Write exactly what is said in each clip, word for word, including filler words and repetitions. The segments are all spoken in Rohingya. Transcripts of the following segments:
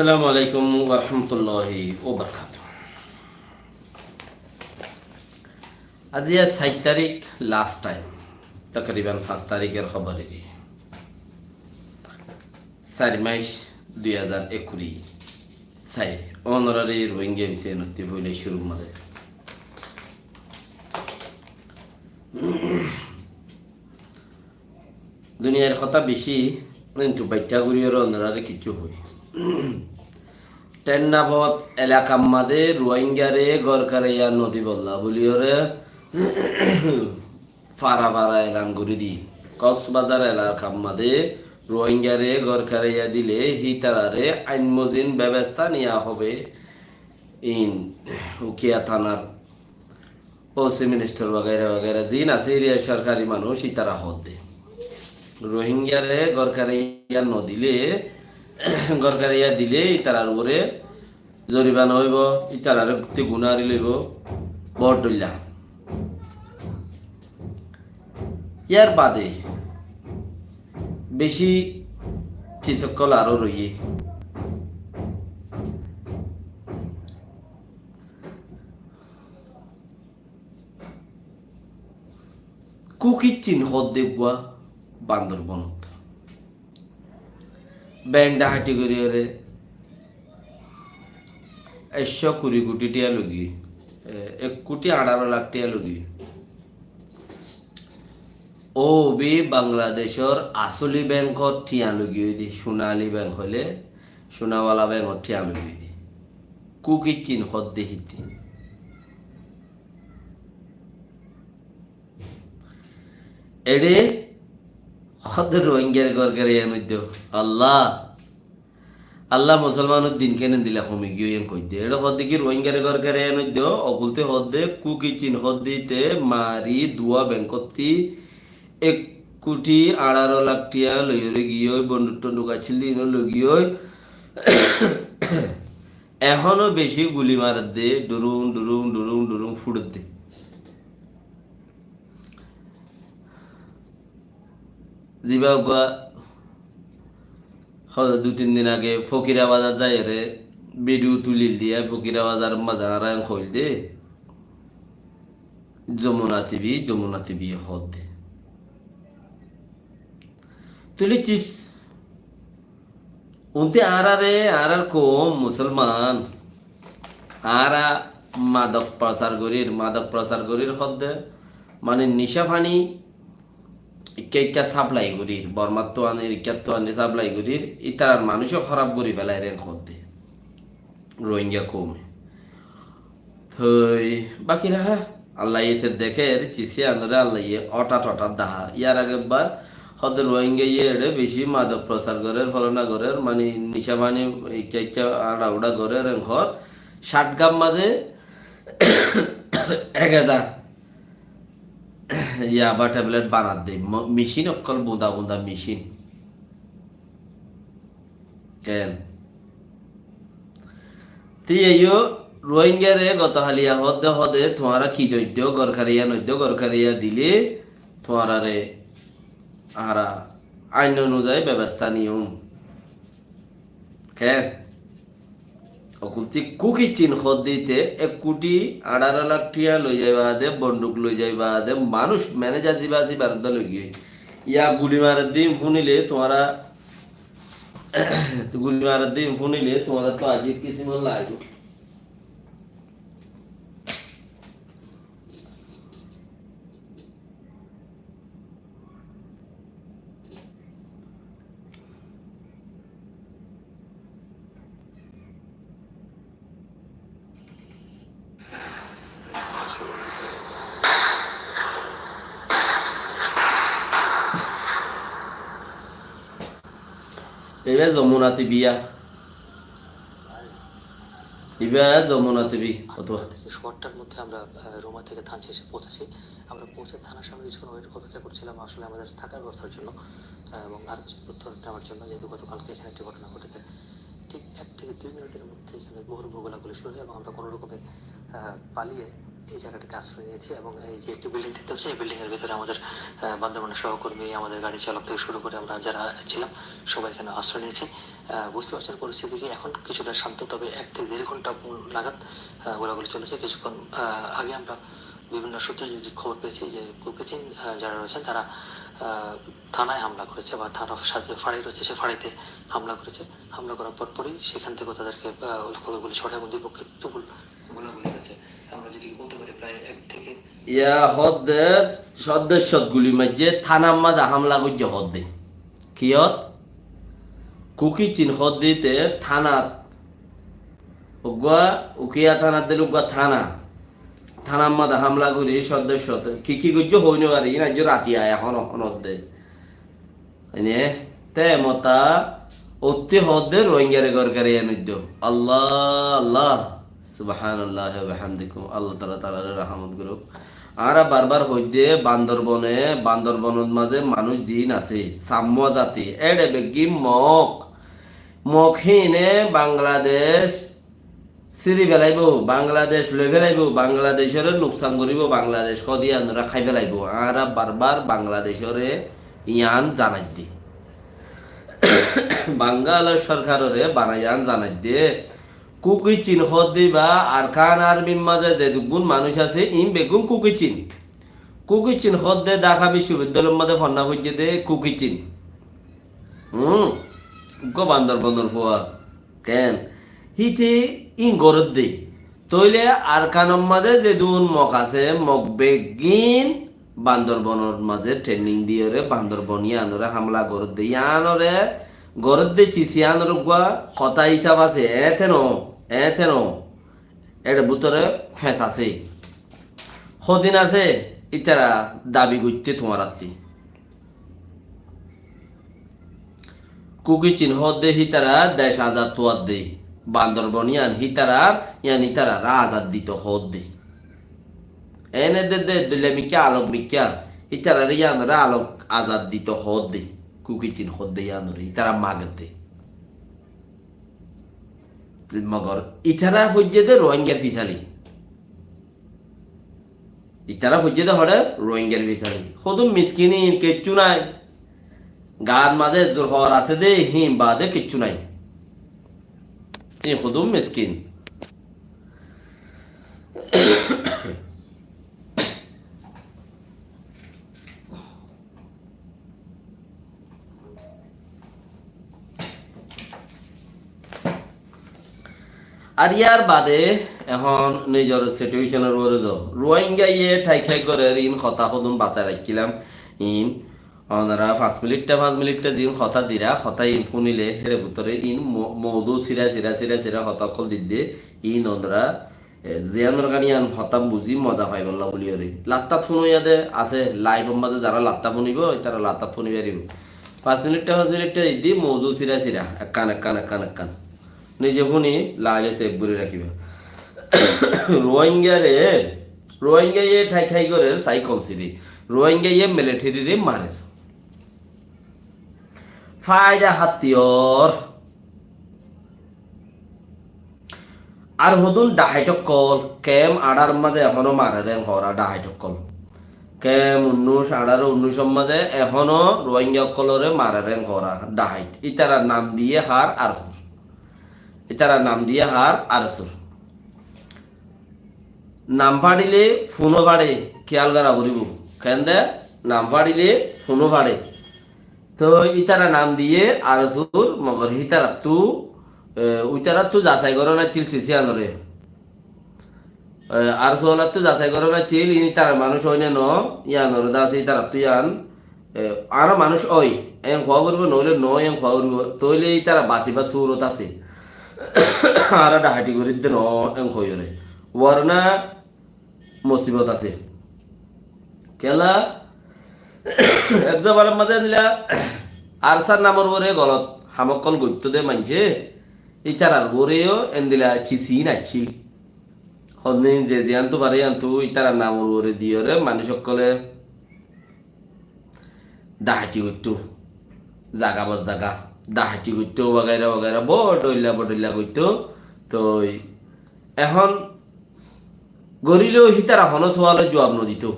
Assalamu alaikum warahmatulláhi wabarakátuhu. Aijja sair tarík last time, takriban fañs taríkor hóbor edi. Sair mac dui házar ekuri sair. Ónorare Rohingya M C N ottú foila cúrur mazé duniyair hotá beci, kintu baiththá gorí ónorare kessú hoi. Tennafot elakar mazé Rohingyare gór keraiya nodibolla buliyóre fara fara elan gorí di. Koksbazar elakar mazé Rohingyare gór keraiya dile hítarare ain mozin bebestá niya hobe. In Ukiya tanar O C minister wagaira wagaira ziín asé, eriya sorkari manúic, ítara hoódde. Rohingyare gór keraiya nodile, gór keraiya dile ítarar uore zoribana óibo, ítarare guttí gunári loibo, boóut dhoilla. Yar bade beci ciz ókkol aró roiyé. Kuki Chin hoódde eggúa Bandorbonot. Beng dahati goríyore ekcó kuri kuthi thiañ loigiyói, e, ek kuthi añçáro lak thiañ loigiyói. Óu bi Bangladecór asóli bengor thiañ loigiyói de, cunali beng hoilé, cunawala bengor thiañ loigiyói de. Kuki Chin hoódde híte. Eçé hoódde Rohingyare gór keraiya noddo. Allah, Allah, Musolmanor din kene dila homi giyói en hoódde. Eçé hoódde ki Rohingyare gór keraiya noddo, okulté hoódde Kuki Chin hoódde íte mari dua bengkottí ek kuthi añçáro lak thiañ loiyóre giyói, bonduk tonduk accíl de iín ó loigiyói. Ehóno beci guli maredde, dhurung, dhurung, dhurung, dhurung fuçedde. Ziba uggúa ho-, dui tin din age Fokira Bazar zaiyóre bidiyo tulil diya, Fokira Bazar mazé añára en hoil de. Jomuna T V, Jomuna T V hoódde. Tulicis. Unte añárare, añárar koum Musolman, añára madok prosar gorir, madok prosar gorir hoódde, mane nica fani ikká ikká supply gorir, Bormattú anir, ikkáttú anir supply gorir, ítarar manúico hóraf gori felair en hoódde. Rohingya koume. Toi baki raha, Allaye te deker, cisiyanore Allaye óthat óthat daha. Yar age ebbar hoódde Rohingyaye eçé beci madok prosar gorer, folona gorer, mani nica mani ikká ikká añça uça gorer, en hoór. Satgam mazé ek házar yaba tablet banadde, mo-, micin okkol, bunda bunda micin. Ken? Te iyó Rohingyare goto haliya hoódde hoódde tuáñra ki doiddo, gór keraiya noiddo, gór keraiya dile tuáñrare añára ain onuzai bebestá niyum. Ken? Okulti Kuki Chin hoódde íte ek kuthi añçáro lak thiañ loizai baade, bonduk loizai baade, manúic menejar ziba zibar dói loigiyói. Iya guli maredde ín fúnile tuáñra, guli maredde ín fúnile tuáñra to ajib kisimor laibo. Ibá Jomuna T V ya. Ibá Jomuna T V, অথবা থেকে সোয়াটার মধ্যে আমরা, আহ, রোমা থেকে থানচি এসে পৌঁছেছি। আমরা পৌঁছে থানার সামনে কিছুক্ষণ ওয়েট, অপেক্ষা করছিলাম আসলে আমাদের থাকার ব্যবস্থার জন্য, আহ, এবং আরও কিছু তথ্য নেওয়ার জন্য, যেহেতু গতকালকে এখানে একটি ঘটনা ঘটেছে। ঠিক এক থেকে দুই মিনিটের মধ্যে এখানে মুহুর্মুহু গোলাগুলি শুরু হয় এবং আমরা কোনো রকমে, আহ, পালিয়ে এই জায়গাটিতে আশ্রয় নিয়েছি এবং এই যে একটি বিল্ডিং দেখতে পাচ্ছেন, এই বিল্ডিংয়ের ভিতরে আমাদের, আহ, বান্দরবনের সহকর্মী, আমাদের গাড়ি চালক থেকে শুরু করে আমরা যারা ছিলাম, সবাই এখানে আশ্রয় নিয়েছি। আহ, বুঝতে পারছেন পরিস্থিতি কি? এখন কিছুটা শান্ত, তবে এক থেকে দেড় ঘন্টা, উম, নাগাদ, আহ, গোলাগুলি চলেছে। কিছুক্ষণ, আহ, আগে আমরা বিভিন্ন সূত্রে যদি খবর পেয়েছি যে কুকি চিন, আহ, যারা রয়েছেন তারা, আহ, থানায় হামলা করেছে বা থানার সাথে ফাঁড়ি রয়েছে, সে ফাঁড়িতে হামলা করেছে। হামলা করার পরপরই সেখান থেকে তাদেরকে, আহ, ওই খবরগুলি ছড়ায় এবং দুই পক্ষের তুমুল গোলাগুলি হয়েছে। আমরা যেটি বলতে পারি প্রায় এক থেকে ইয়া হদ্দে সদ্দে সদ গুলি মারছে, থানার মাঝে হামলা করছে হদ্দে। কিয়ত? কুকি চিন হদ্দিতে থানাত, উগুয়া, উকিয়া থানাত দিল উগুয়া থানা। থানার মাঝে হামলা করি সদ্দে সদ। কি কি করছে হই না পারি, ইনা যে রাতি আয় এখন, এখন হদ্দে। Ene, te mota, otti hodde Rohingyare gor gari eniddó. Allah, Allah. Subhanallah wa bihamdikum. Allah taala taala rahmat goruk. Añára barbar hoidde Bandorbone, Bandorbonor maze manuj zin asé, Sammua zati, ede beggín Mok. Mok hine Bangladesh, Siri felaibó, Bangladec loi felaibó, Bangladecóre nuksan goríbou, Bangladec hódi iyanóre hái felaibó. Añára barbar Bangladecóre iyan zanaidde. Bangalor sorkarore bana iyan zanaidde. Kuki Cin hódde ba Arkan Armir mazé zeduggún manúic asé, iín beggún Kuki Cin. Kuki Cin hódde Dhaka biccobiddolor mazé fonná foijjé dé Kuki Cin. Hum, uggwá Bandorbonor fua. Ken? Híte ín gorédde. Tóile Arkanor mazé zedún Mok asé, Mok beggín Bandorbonor mazé training diyóre Bandorbon yíanoré hámla gorédde. Yíanoré gorédde cis yíanor uggwá hotá hísab asé, eéñte no, eéñte no. Éçe bútore feñs asé. Hodin asé, ítara dabi goitté tuáñrattí. Kuki Cin hódde hítara dec azad tuadde. Bandorbon yían hítarar, yían ítarar azad dito hódde. Ene de de dule mikká, alok mikká. Ítarar yíanore alok azad dito hódde. Kuki Cin hódde yíanore, ítara magedde. Mogor ítara foijjé de Rohingyar fisali. Ítara foijjé de hoçé Rohingyar fisali. Hodún miskin iín, kiccú nái. Gaat mazé ezdur hoor asé de, híin baade kiccú nái. Iín hodún miskin. Ar yar bade ehón nizor situation or uore zo. Rohingya ye thaik thaik gorer iín hotá hodún basai raikkilam. Iín onora fañs minit tha, fañs minit tha ziín hotá dira, hotá iín fúnile, héçe bútore iín mo-, moudu sira, sira, sira, sira hotá ókkol didde, iín onora E, ziyánor gán yían hotá buzí moza faibolla buliyóre. Lattat fúnoiya de asé, live or mazé zará latta fúnibo, ítara lattat fúni faribó. Fañs minit tha, fañs minit tha iddi mouzu sira sira, ekkán, ekkán, ekkán, ekkán. Nize fúni, laile save gorí rakíba. Rohingya re, Rohingya ye thaik thaik gorer, sai komsi de. Rohingya ye military re marer. Faida hattiyor. Ar hodún dhahait ókkol, kem añçáror mazé ehóno marer en hoór ar dhahait ókkol. Kem unnúic, añçáro, unnúicor mazé ehóno Rohingya ókkolore marer en hoór ar dhahait. Ítarar nam diyé har ARSOr. Ítarar nam diyé har ARSOr. Nam façile fúno façe, kiyal gora foribó. Kende? Nam façile fúno façe. Toi ítara nam diyé ARSOr, mogor hítarattú, e, uitarattú zasai gorón accíl cis yíanoré. E, ARSO olattú zasai gorón accíl, iín ítarar manúic óine no, yíanoré de asé ítarattú yían, e, aró manúic ói, en hoó foribó, noóile no, en hoó foribó, tóile ítara basibar surot asé. Aró dhahaiti gorídde no, en hoiyóre. Warna musibot asé. Kiyólla, ek zomanat mazé endilla ARSOr namor uore golot ham ókkol goittó de maincé, ítarar uore yó endilla cis iín accíl. Hondin ze ziyántu fare yíantu ítarar namor uore diyóre manúic ókkole dhahaiti goittó. Zaga bor zaga dhahaiti goittó, wagaira wagaira, bor dhoilla bor dhoilla goittó. Toi ehón goríleo hítara honó suwalor juwab noditó.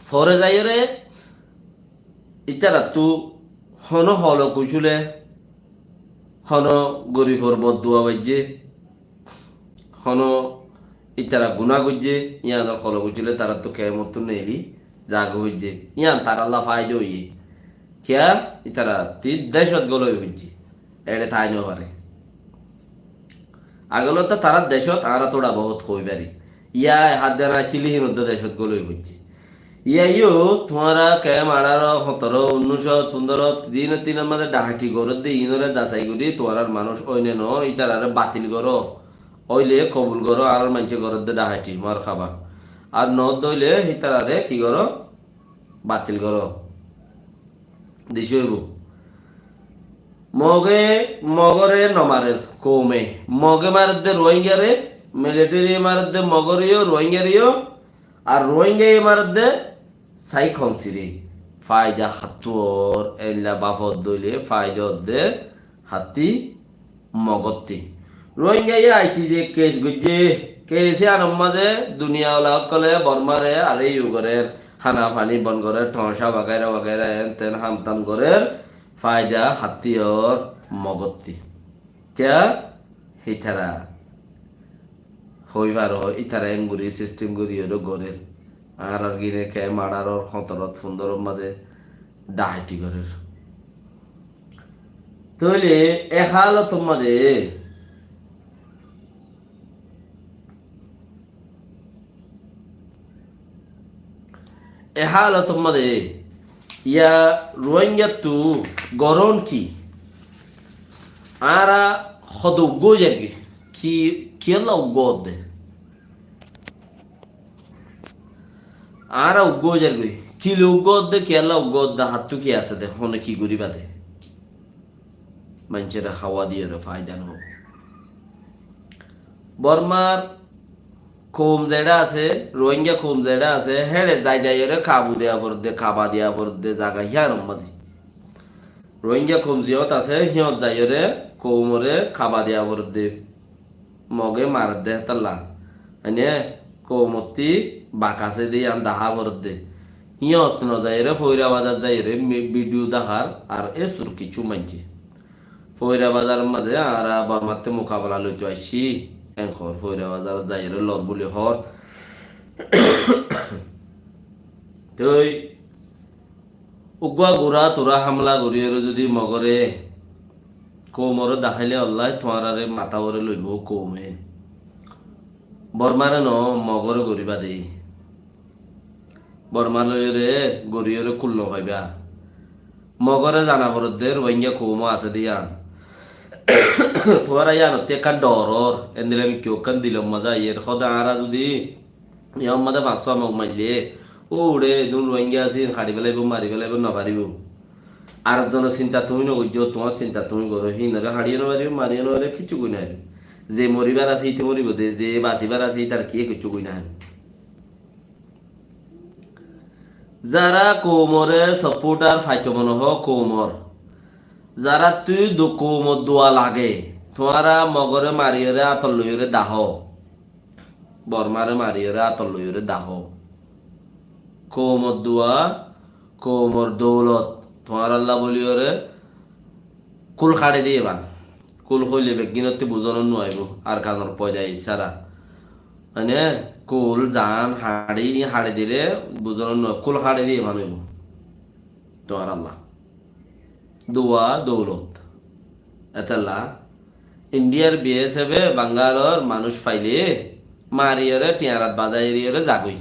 Fore zaiyóre ítarattú honó holo kucúle Hono gorifor boddua faijje, hono ítara guná goijje, yíanor hola goijjíle taráttu kemottú neeli zaga faijje. Yían tarálla faida óiye. Kiyá? Ítara ti decót góloi faijje. Eçe tái no fare. Agolótta tarár decót añára tóra boóut hoi fari. Yá e hádde na accíl híin uddá decót góloi faijje. Yá yó tuáñra kem añçáro, hoñtoro, unnúic, fundóro, zin tin mazé dhahaiti goródde, iínore zasai gorí tuáñrar manúic óine noó, ítarare batil goró. Óile kobul goró, añárar maincé goródde dhahaiti, marhaba. Ar noódde óile ítarare ki goró? Batil goró. Dicá óibo. Moge Mogore no marer, koume. Moge maredde Ruáingare, militariye maredde Mogoreyó, Ruáingareyó, ar Ruáingaye maredde Sai Konsire. Faida hattú or, eilla bafot dóile faida odde hatti Mogotti. Ruáingaye aisi ze kes goijje, kes yíanor mazé duniya ola ókkole Bormare are yu gorer, hána fani bon gorer, thoóñsa wagaira wagaira en ten ham tam gorer, faida hatti or Mogotti. Kiyá? Hítara hoi faro, ítara enguri sistem gori ore gorer. Añárar gine kem añçáror, hoñtorot, fundóror mazé dhahaiti gorer. Tóile e hálotor mazé, e hálotor mazé yá Ruáingattu gorón ki? Añára hodo uggúa ói zargói. Ki, kiyólla uggúa ódde? Añára uggúa ói zargói. Kile uggúa ódde, kiyólla uggúa ódde, hattú ki asé de, hone ki goríba de? Maincóre háwa diyóre faida no óibo. Bormar koum zeçé asé, Ruáinga koum zeçé asé, héçe zai zaiyóre kabu diya foredde, kaba diya foredde zaga híyanor mazé. Ruáinga koum ziyót asé, híyot zaiyóre koumore kaba diya foredde. Moge maredde hétalla. Mane koumottí bak asé de yían dahá foredde. Híyot no zaiyóre Foira Bazar zaiyóre mi-, bidiyo dahár ar esur kissú maincé. Foira Bazaror mazé añára Bormattú mukabela loito aiccí. En hoór Foira Bazarot zaiyóre lor buli hoór. Toi uggúa gura tura hámla goríyore zudi Mogore koumore daháile ollá tuáñrare matá uore loibó koume. Bormare no, Mogore goríba de. Borma loiyóre goríyore kul no faiba. Mogore zana foredde Ruáinga koum asé de yían. Tuáñra yíanottí ekkán dhoror, endilla mikká ekkán dilor mazé aiyér. Hóde añára zudi yían mazé fañs fua Mog maille, ó uçé, edún Ruáinga asé, haçi félaibo, mari félaibo, no faribó. Ar ekzonor sinta tuñí no goijjó, tuáñr sinta tuñí goró, híinore haçiyó no faribó, mariyó no faribó, kiccú goi no faribó. Ze moribar asé, íte moribo de, ze basibar asé, ítar kiyé kiccú goi no faribó. Zara koumore support ar faito mone hoó koumor, zarattú du-, koumor dua lage, tuáñra Mogore mariyóre átot loiyóre dahó, Bormare mariyóre átot loiyóre dahó. Koumor dua, koumor doulot, tuáñralla buliyóre kul haçi diye ban. Kul hoile beggínottí buzónot no aibó, Arkanor foida isára. Mane, kul, zan, haçi, haçi dile buzónot no, kul haçi diye ban óibo. Tuáñralla. Dua, doulot. Etella, Indiyar B S F e Bangalor manúic faile, mariyóre, tiañrat bazai eriyóre zagói.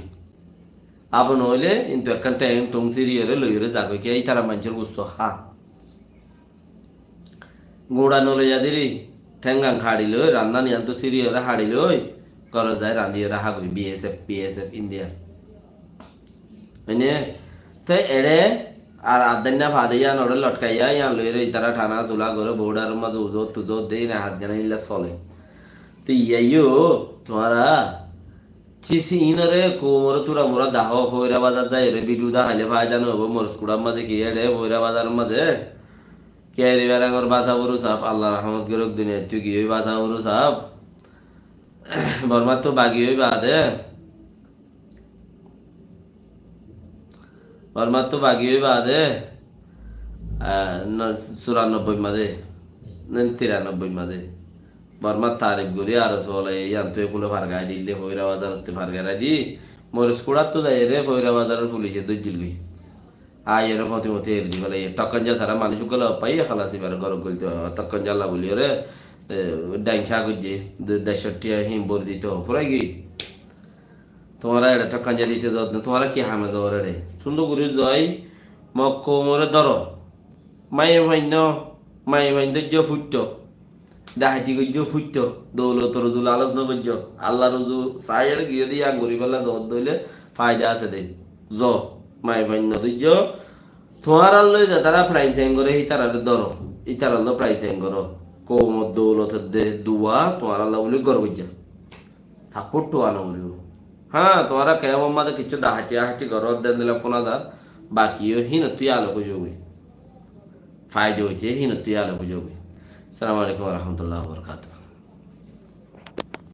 Abo noóile, kintu ekkán theng thung siriyóre loiyóre zagói, kiyá ítara maincór gusso há. Guñça no loiya diri, théngan haçi loi, rannan iyantu siriyóre haçi loi, górot zai randiyóre hágoi, B S F, B S F India. Mane, te eçé ar addainna fade iyanore lotkaiya, iyan loiyóre itara thana sula gore, bordaror mazé uzot tuzot de, ine hátgana illa sole. Te iyaiyo, tuáñra Cíci, inore koumore tura mura dahó, Foira Bazar zaiyóre bidiyo daháile faida no óibo, Moroskuçar mazé ki eçe, Foira Bazaror mazé. Ki eri berangor basa buru saf, Allah rahmot goruk, duniyaittú giyói basa buru saf. Bormattú bagi ói baade, Bormattú bagi ói baade, ah, no, curannobboi mazé. Tiranobboi mazé. Bormar tarif gorí ar sóle, yíantu ekule fargai dile, Foira Bazar ottú fargai di. Moris Kuçattu zaiyóre Foira Bazaror fulice dóijjil goi. Aiyóre foti foti eri di félaiye. Tokkan za sara manúic uggwá loi faiye, halas ibar górot goilte. Tokkan za lla buliyóre, e, dain ca goijje, de-, deco tiya hín bori dito. Furai giyói. Tuáñra eçe tokkan za dito zot na, tuáñra ki hame zor eçe? Sundor gorí zoi, Mog koumore dóro. Maiyafuain no, maiyafuain dóijjo fuitto. Dahati goijjo fuitto. Doulotor uzu lalos no goijjo. Allar uzu saiyóre giyóde yián goríbolla zot dóile faida asé de. Zo, maiyafuain no dóijjo. Tuáñrar loi zetará praising goré, ítararé dóro. Ítarar loi praising goró. Koumor doulot edde dua, tuáñralla buli gor goijja. Saport tuwa no foribo. Há, tuáñra kemfor mazé kissú dahati ahati goró, den dile fúna zar, baki yó hínottú yalo goijjogoi. Faida óite hínottú yalo goijjogoi. Assalamu alaikum wa rahmatullahi wa barakatuhu.